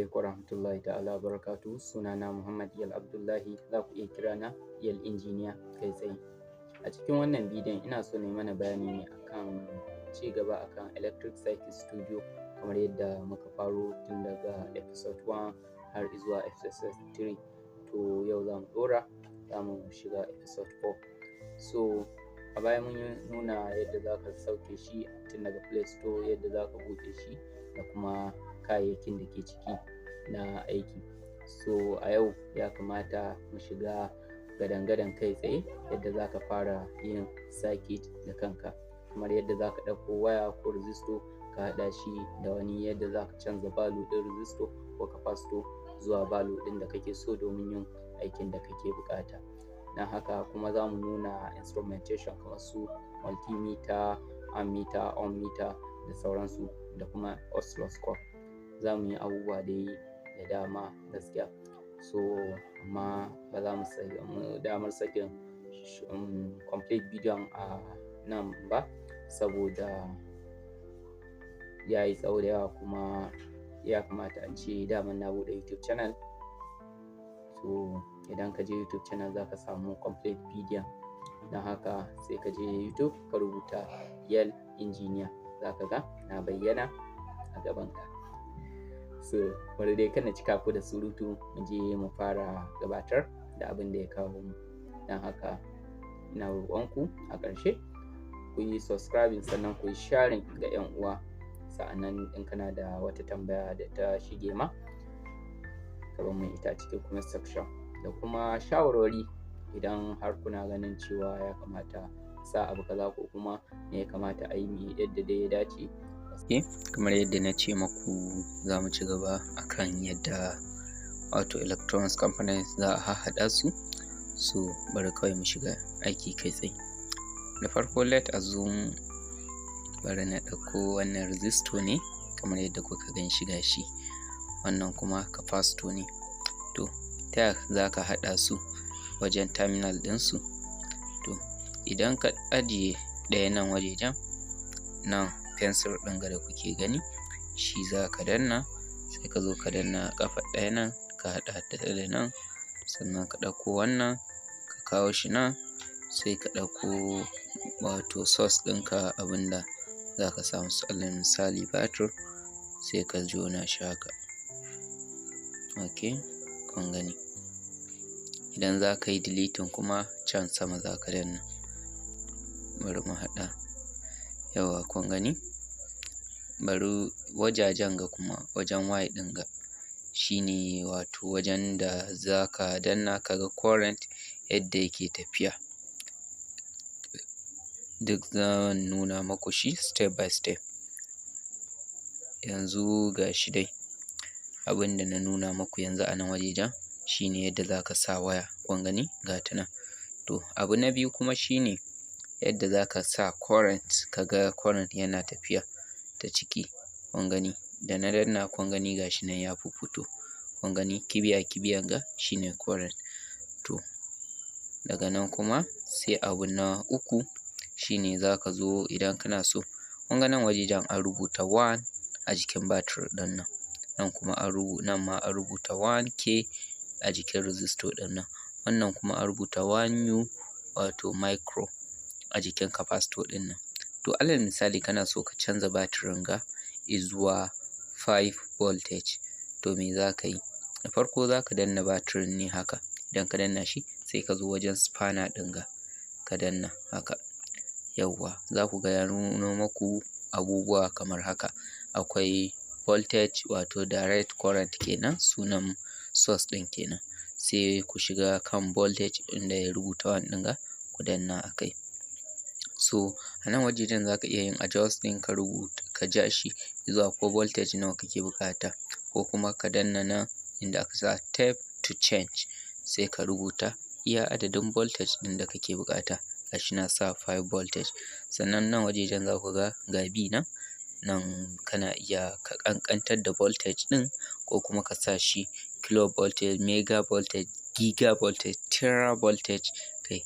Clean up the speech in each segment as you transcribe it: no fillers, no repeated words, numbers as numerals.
Alaikum warahmatullahi ta'ala barakatuhu. Sunana Muhammad Iyal Abdullahi, za ku iya kira na Iyal Injiniya kai tsaye. A cikin wannan bidiyon ina so na yi mana bayani ne akan ci gaba akan Electric Circuit Studio, kamar yadda muka faro tun daga episode 1 har zuwa episode 3. To, yau za mu ɗora, za mu shiga episode 4. So a baya mun nuna yadda za ka sauke shi tun daga Play Store, yadda za ka buɗe shi da kuma kayayyakin da ke ciki na aiki. So a yau ya kamata mu shiga gadan-gadan kai tsaye yadda za ka fara yin circuit da kanka, kamar yadda za ka ɗauko waya ko resistor ka haɗa shi da wani, yadda za ka canza value ɗin resistor ko capacitor zuwa value ɗin da kake so domin yin aikin da kake buƙata. Don haka kuma za mu nuna instrumentation kamar su multimeter, ammeter, ohmmeter da sauransu, da kuma oscilloscope. Za mu yi abubuwa dai da dama gaskiya. So amma ba za mu samu damar sakin complete bidiyon a nan ba, saboda ya yi tsawo da yawa, kuma ya kamata a ce daman na buɗe YouTube channel. So idan ka je YouTube channel za ka samu complete bidiyon. Don haka sai ka je YouTube ka rubuta Yel Engineer, za ka ga na bayyana a gabanka. So bari dai kada na cika ku da surutu, mu je mu fara gabatar da abin da ya kawo mu. Don haka ina roƙonku a ƙarshe ku yi subscribing, sannan ku yi sharing ga 'yan uwa. Sa'annan in kana da wata tambaya da ta shige ma, ka bar min ita a cikin comment section, da kuma shawarwari idan har kuna ganin cewa ya kamata sa abu kaza ko kuma me ya kamata a yi yadda dai ya dace. Kamar yadda na ce maku, za mu ci gaba akan yadda wato electronics components za a hahhaɗa su. So bari kawai mu shiga aiki kai tsaye. Da farko, let assume, bari na ɗauko wannan resistor ne kamar yadda kuka gan shi, gashi wannan kuma capacitor ne. To, ta ya za ka haɗa su wajen terminal ɗinsu? To, idan ka ajiye ɗaya nan wajejen nan, pencil ɗin ga da kuke gani, shi za ka danna, sai ka zo ka danna ƙafa ɗaya nan, ka haɗa ta da nan, sannan ka ɗauko wannan ka kawo shi nan, sai ka ɗauko wato source ɗinka, abinda za ka sa musu, alal misali batir, sai ka jona shi haka. Ok, kun gani. Idan za ka yi deleting kuma, can sama za ka danna. Bari mu haɗa. Yawwa, kun gani. Bari wajajen ga kuma, wajen Y ɗin ga shine wato wajen da za ka danna ka ga current yadda yake tafiya. Duk zan nuna maku shi step by step. Yanzu ga shi dai abin da na nuna maku yanzu a nan wajejen shine yadda za ka sa waya. Kun gani, ga ta nan. To, abu na biyu kuma shine yadda za ka sa current, ka ga current yana tafiya ta ciki. Kun gani, da na danna, kun gani, ga shi nan ya fiffito. Kun gani kibiya kibiyan ga shine current. To, daga nan kuma sai abu na uku shine za ka zo idan kana so, kun ga nan wajejen an rubuta 1 a jikin batir ɗin nan, nan kuma an nan ma an rubuta 1K a jikin resistor ɗin nan, wannan kuma an rubuta 1U, wato micro, a jikin capacitor ɗin nan. To, alal misali kana so ka canza batirin ga izuwa 5 voltage, to me za ka yi? Da farko za ka danna batirin ne haka. Idan ka danna shi, sai ka zo wajen spanner ɗin ga, ka danna haka. Yawwa, za ku ga ya nuno maku abubuwa kamar haka. Akwai voltage, wato direct current kenan, sunan source ɗin kenan. Sai ku shiga kan voltage inda ya rubuta 1 ɗin ga, ku danna a kai. So a nan wajejen za ka iya yin adjusting, ka rubuta, ka ja shi zuwa ko voltage nawa kake buƙata, ko kuma ka danna nan inda aka sa "Tap to change", sai ka rubuta iya adadin voltage ɗin da kake buƙata. Gashi na sa 5 voltage. Sannan nan wajejen za ku ga ga B nan, nan kana iya ka ƙanƙantar da voltage ɗin, ko kuma ka sa shi kilo voltage, mega voltage, giga voltage, tera voltage, kai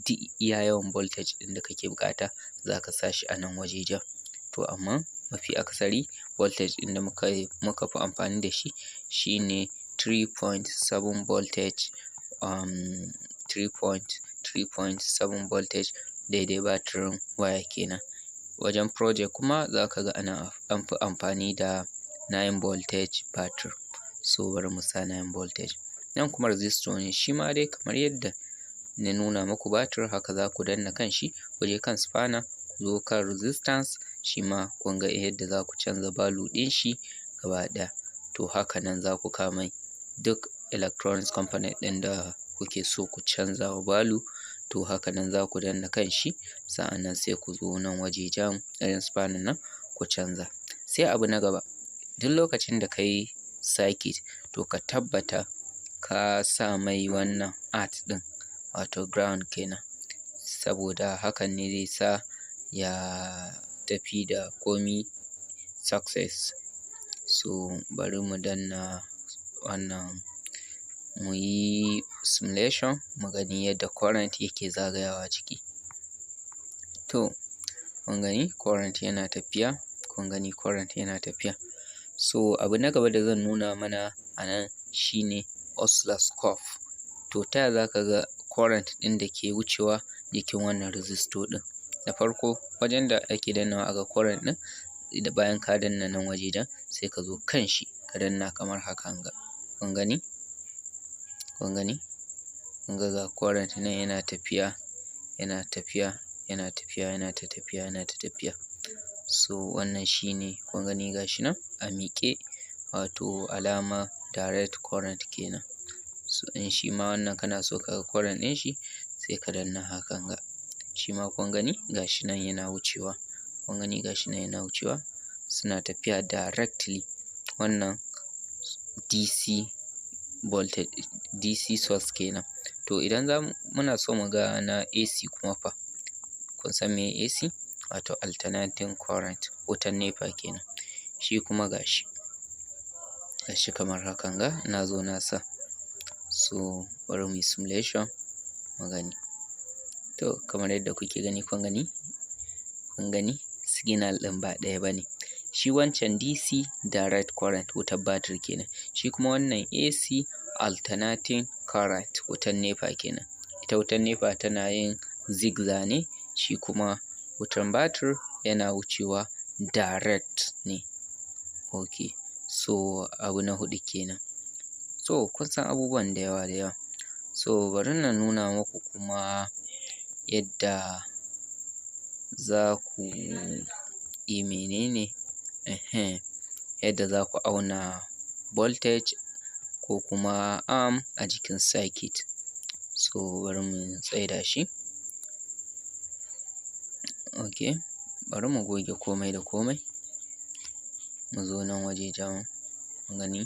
duk iya yawan voltage ɗin da kake buƙata za ka sa shi a nan wajejen. To, amma mafi akasari Voltage ɗin da muka fi amfani da shi shine 3.7 voltage, 3.3.7 voltage, daidai batirin waya kenan. Wajen project kuma za ka ga an fi amfani da 9 voltage batir. So bari mu sa 9 voltage. Nan kuma resistor ne, shi ma dai kamar yadda na nuna muku batir, haka za ku danna kan shi, ku je kan spanner, ku zo kan resistance, shi ma kun ga yadda za ku canza value ɗin shi gaba ɗaya. To haka nan za ku kama duk electronics component ɗin da kuke so ku canza wa value. To haka nan za ku danna kan shi, sa'annan sai ku zo nan wajejen irin spanner nan ku canza. Sai abu na gaba, duk lokacin da ka yi circuit, to ka tabbata ka sa mai wannan earth ɗin, wato ground kenan, saboda hakan ne zai sa ya tafi da komi success. So bari mu danna wannan mu yi simulation, mu gani yadda current yake zagayawa ciki. To kun gani current yana tafiya, kun gani current yana tafiya. So abu na gaba da zan nuna mana a nan shine oscilloscope. To ta yaya za ka ga current ɗin da ke wucewa jikin wannan resistor ɗin? Da farko, wajen da ake dannawa a ga current ɗin, da bayan ka danna nan wajejen, sai ka zo kan shi ka danna kamar hakan ga. Kun gani? Kun gani? Kun ga ga current nan yana tafiya, yana tafiya, yana tafiya, yana ta tafiya, yana ta tafiya. So wannan shine, kun gani, ga shi nan a miƙe, wato alama direct current kenan. So in shi ma wannan kana so ka ga current ɗin shi, sai ka danna hakan ga. Shi ma kun gani, ga shi nan yana wucewa. Kun gani, ga shi nan yana wucewa, suna tafiya directly. Wannan DC voltage, DC source kenan. To idan muna so mu ga na AC kuma fa? Kun san meye AC? Wato alternating current, wutan NEPA kenan. Shi kuma ga shi. Ga shi kamar hakan ga, na zo na sa. So bari muyi simulation mu gani. To kamar yadda kuke gani, kun gani? Kun gani? Signal ɗin ba ɗaya ba ne. Shi wancan DC direct current, wutar batir kenan. Shi kuma wannan AC alternating current, wutan NEPA kenan. Ita wutan NEPA tana yin zigzag ne, shi kuma wutan batir yana wucewa direct ne. Okay, so abu na huɗu kenan. So kun san abubuwan da yawa da yawa. So bari na nuna muku kuma yadda za ku yi menene, ehen, yadda za ku auna voltage ko kuma amp a jikin circuit. So bari mu tsaida shi. Okay, bari mu goge komai da komai. Mu zo nan wajejen, kun gani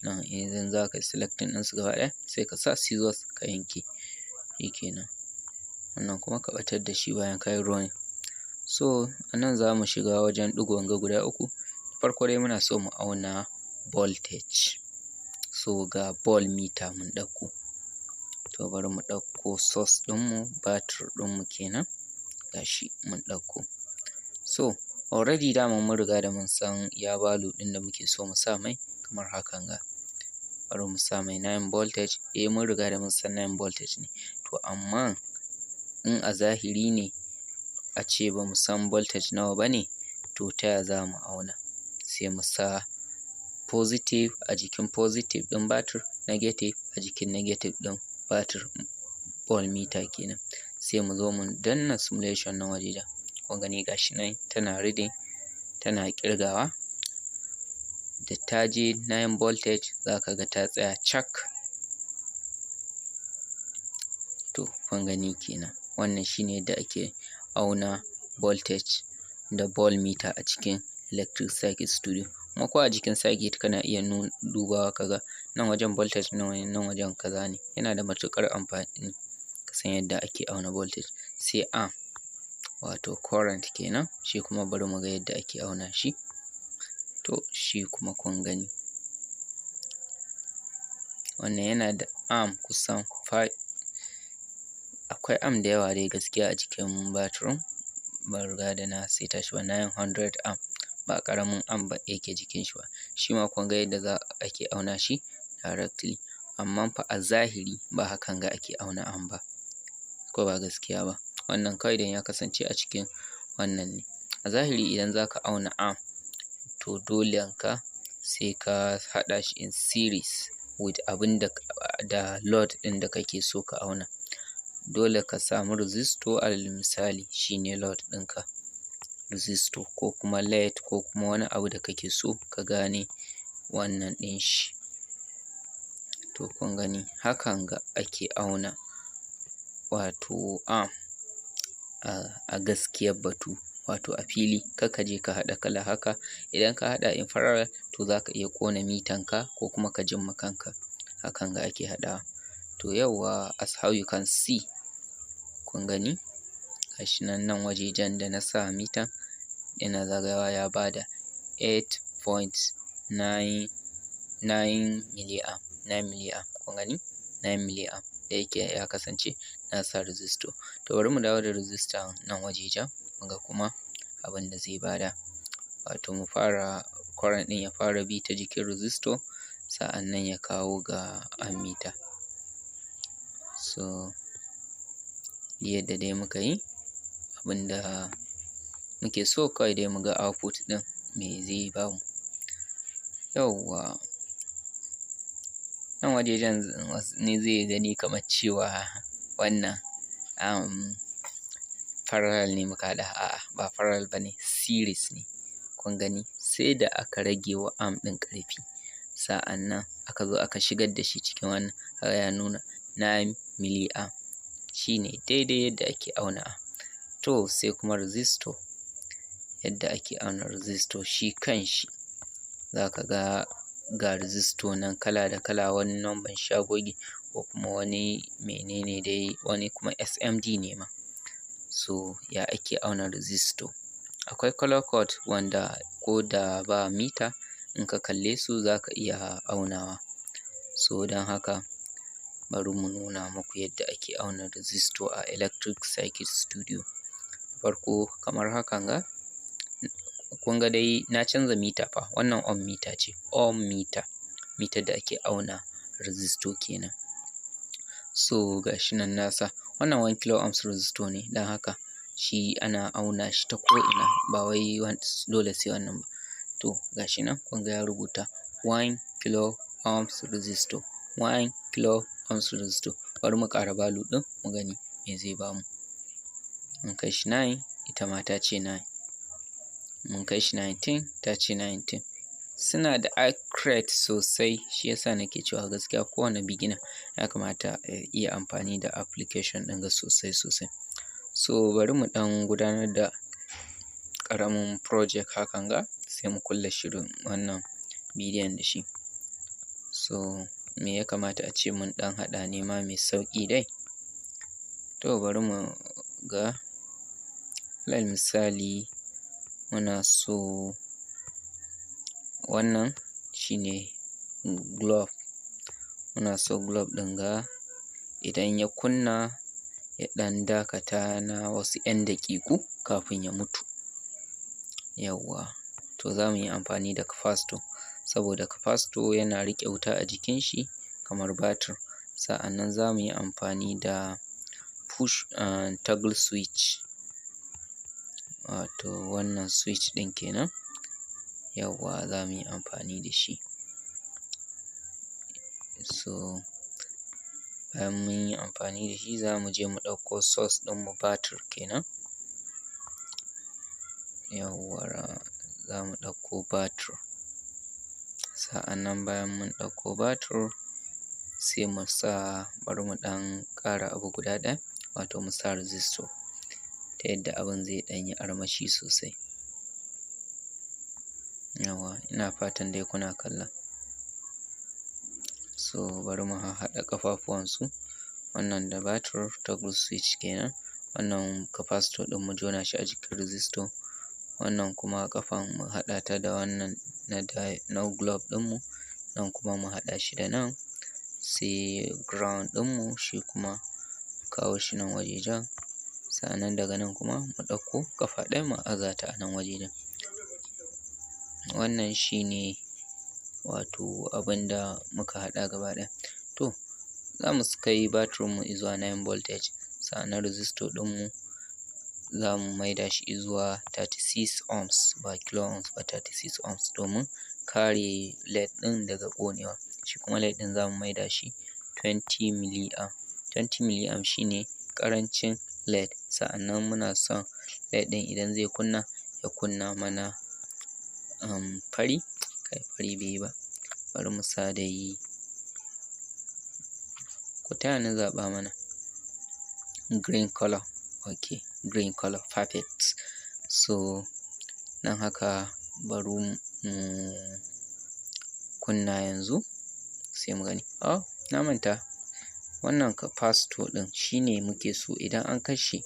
nan, idan za ka yi selecting ɗinsu gaba ɗaya, sai ka sa scissors ka yanke, shi kenan. Wannan kuma ka ɓatar da shi bayan ka yi drawing. So a nan za mu shiga wajen ɗigon ga guda uku. Farko dai muna so mu auna voltage. So ga voltmeter mun ɗauko. To bari mu ɗauko source ɗinmu, batir ɗinmu kenan, ga shi mun ɗauko. So already dama mun riga da mun san iya value ɗin da muke so mu sa mai kamar hakan ga. Bari mu sa mai 9 voltage. Eh, mun riga da mun san 9 voltage ne. To amma in a zahiri ne a ce ba mu san voltage nawa ba ne, to ta ya za mu auna? Sai mu sa positive a jikin positive ɗin batir, negative a jikin negative ɗin batir, voltmeter kenan. Sai mu zo mu danna simulation nan wajejen. Kun gani, ga shi nan tana reading, tana ƙirgawa. Da ta je 9 voltage, za ka ga ta tsaya cak. To kun gani kenan. Wannan shine yadda ake auna voltage da voltmeter a cikin Electric Circuit Studio. Kuma ko a jikin circuit kana iya dubawa ka ga nan wajen voltage nawa ne, nan wajen kaza ne. Yana da matuƙar amfani ka san yadda ake auna voltage. Sai amp, wato current kenan, shi kuma bari mu ga yadda ake auna shi. To shi kuma kun gani. Wannan yana da amp kusan 5, akwai amp da yawa dai gaskiya a jikin batirin. Ban riga da na saita shi ba, 900 amp. Ba ƙaramin amp ba yake jikin shi ba. Shi ma kun ga yadda za ake auna shi directly. Amma fa a zahiri ba hakan ga ake auna amp ba, ko ba gaskiya ba? Wannan kawai don ya kasance a cikin wannan ne. A zahiri, idan za ka auna amp, to dolenka sai ka haɗa shi in series with abin da da load ɗin da kake so ka auna. Dole ka samu resistor, alal misali shine load ɗinka, resistor ko kuma LED ko kuma wani abu da kake so ka gane wannan ɗin shi. To, kun gani, hakan ga ake auna wato amp a gaskiyar batu, wato a fili. Kar ka je ka haɗa kala haka. Idan ka haɗa in parallel, to za ka iya ƙona mitan ka ko kuma ka jimma kanka. Hakan ga ake haɗawa. To yawwa, as how you can see, kun gani, gashi nan, nan wajejen da na sa mitan yana zagayawa ya bada 8.99 milliamp, 9 milliamp. Kun gani, 9 milliamp, da yake ya kasance na sa resistor. To, bari mu dawo da resistor nan wajejen, mu ga kuma abin da zai bada. Wato mu fara current ɗin ya fara bi ta jikin resistor, sa'annan ya kawo ga ammeter. So yadda dai muka yi, abin da muke so kawai dai mu ga output ɗin, me zai bamu. Yawwa, nan wajejen wani zai gani kamar cewa wannan parallel ne muka haɗa. A'a, ba parallel ba ne, series ne. Kun gani, sai da aka rage wa amp ɗin ƙarfi, sa'annan aka zo aka shigar da shi cikin wannan, kaga ya nuna 9 milliamp. Shi ne daidai yadda ake auna. To, sai kuma resistor. Yadda ake auna resistor shi kanshi, za ka ga ga resistor nan kala da kala, wani number shi ya goge ko kuma wani menene dai, wani kuma SMD ne ma. So ya ake auna resistor? Akwai colour code wanda ko da ba mita, in ka kalle su za ka iya aunawa. So don haka bari mu nuna muku yadda ake auna resistor a Electric Circuit Studio. Farko, kamar hakan ga, kun ga dai na canza mita fa. Wannan ohm meter ce, ohm meter, mitar da ake auna resistor kenan. So ga shi nan nasa, wannan 1 kilo ohms resistor ne, don haka shi ana auna shi ta ko'ina, ba wai dole sai wannan ba. To, ga shi nan, kun ga ya rubuta 1 kilo ohms resistor, 1 kilo ohms resistor. Bari mu ƙara value ɗin mu gani me zai bamu. Mun kai shi 9, ita ma ta ce 9. Mun kai shi 19, ta ce 19. Suna da accurate sosai, shi yasa nake cewa gaskiya kowane beginner ya kamata ya iya amfani da application ɗin ga sosai sosai. So bari mu ɗan gudanar da ƙaramin project hakan ga, sai mu kulle shirin wannan bidiyon da shi. So me ya kamata a ce mun ɗan haɗa ne ma mai sauƙi dai? To, bari mu ga. Alal misali, muna so wannan shine globe. Muna so globe ɗin ga idan ya kunna, ya ɗan dakata na wasu ‘yan daƙiƙu kafin ya mutu. Yawwa, to za mu yi amfani da capacitor, saboda capacitor yana riƙe wuta a jikin shi kamar batir. Sa'annan za mu yi amfani da push toggle switch, wato wannan switch ɗin kenan. Yawwa, za mu yi amfani da shi. So bayan mun yi amfani da shi, za mu je mu ɗauko source ɗinmu, batir kenan. Yawwa, za mu ɗauko batir. Sa'annan bayan mun ɗauko batir, sai mu sa, bari mu ɗan ƙara abu guda ɗaya, wato mu sa resistor, ta yadda abin zai ɗan yi armashi sosai. Yawwa, ina fatan dai kuna kalla. So bari mu hahhaɗa ƙafafuwansu, wannan da batir, toggle switch kenan, wannan capacitor ɗin mu jona shi a jikin resistor, wannan kuma ƙafan mu haɗa ta da wannan na globe ɗinmu, nan kuma mu haɗa shi da nan, sai ground ɗinmu shi kuma mu kawo shi nan wajejen. Sa'annan daga nan kuma mu ɗauko ƙafa ɗaya mu aza ta a nan wajejen. Wannan shine wato abinda muka haɗa gaba ɗaya. To zamu kai batirin mu izuwa 9 voltage, sa'annan resistor ɗin mu zamu maida shi izuwa 36 ohms, ba kilo ohms ba, 36 ohms, domin kare LED ɗin daga ƙonewa. Shi kuma LED ɗin zamu maida shi 20 milliamp. 20 milliamp shine ƙarancin LED. Sa'annan muna son LED ɗin idan zai kunna, ya kunna mana fari. Kai, fari bai yi ba, bari mu sa dai, ku taya ni zaɓa mana, green colour. Okay, green colour, perfect. So don haka bari mu kunna yanzu, sai mu gani. Oh, na manta, wannan capacitor ɗin shine muke so idan an kashe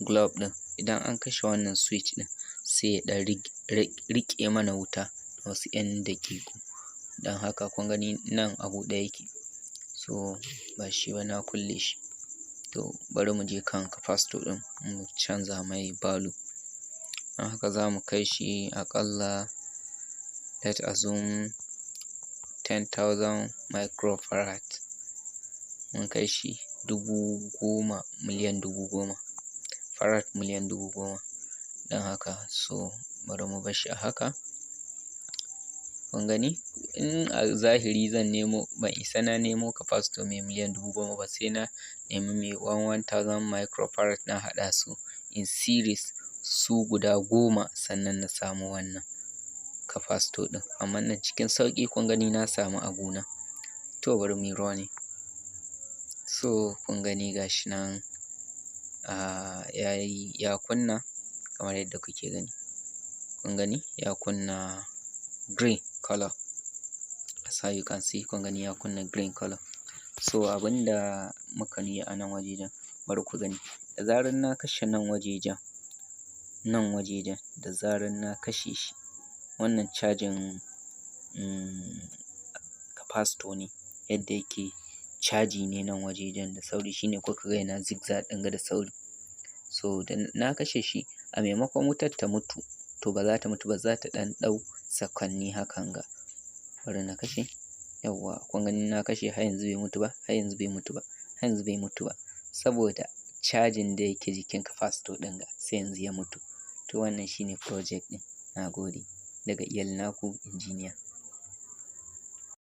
globe ɗin, idan an kashe wannan switch ɗin, sai ya ɗan riƙe mana wuta na wasu ƴan daƙiƙu. Don haka kun gani nan a buɗe yake, so ba shi ba, na kulle shi. To bari mu je kan capacitor ɗin mu canza mai value. Don haka za mu kai shi aƙalla, let assume, 10,000 microfarad. Mun kai shi 10,000, 10,000,000 farad, 10,000,000. Don haka so bari mu bar shi a haka. Kun gani, in a zahiri zan nemo, ban isa na nemo capacitor mai 10,000,000 ba, sai na nemi mai 1000 microfarad, na haɗa su in series su guda 10, sannan na samu wannan capacitor ɗin. Amma nan cikin sauƙi kun gani na samu abuna. To bari muyi running. So kun gani, gashi nan yayi, ya kunna kamar yadda kuke gani. Kun gani, ya kunna green colour, as how you can see. Kun gani, ya kunna green colour. So abinda muka yi a nan wajejen, bari ku gani. Da zarar na kashe nan wajejen, nan wajejen, da zarar na kashe shi, wannan cajin capacitor ne, yadda yake caji ne nan wajejen da sauri, shine kuka ga yana zigzag ɗin ga da sauri. So da na kashe shi, a maimakon wutar ta mutu, to ba za ta mutu ba, za ta ɗan ɗau sakwanni hakan ga. Bari na kashe. Yawwa, kun gani, na kashe, har yanzu bai mutu ba, har yanzu bai mutu ba, har yanzu bai mutu ba, saboda cajin da yake jikin capacitor ɗin ga, sai yanzu ya mutu. To wannan shine project ɗin. Na gode. Daga iyal naku, Injiniya.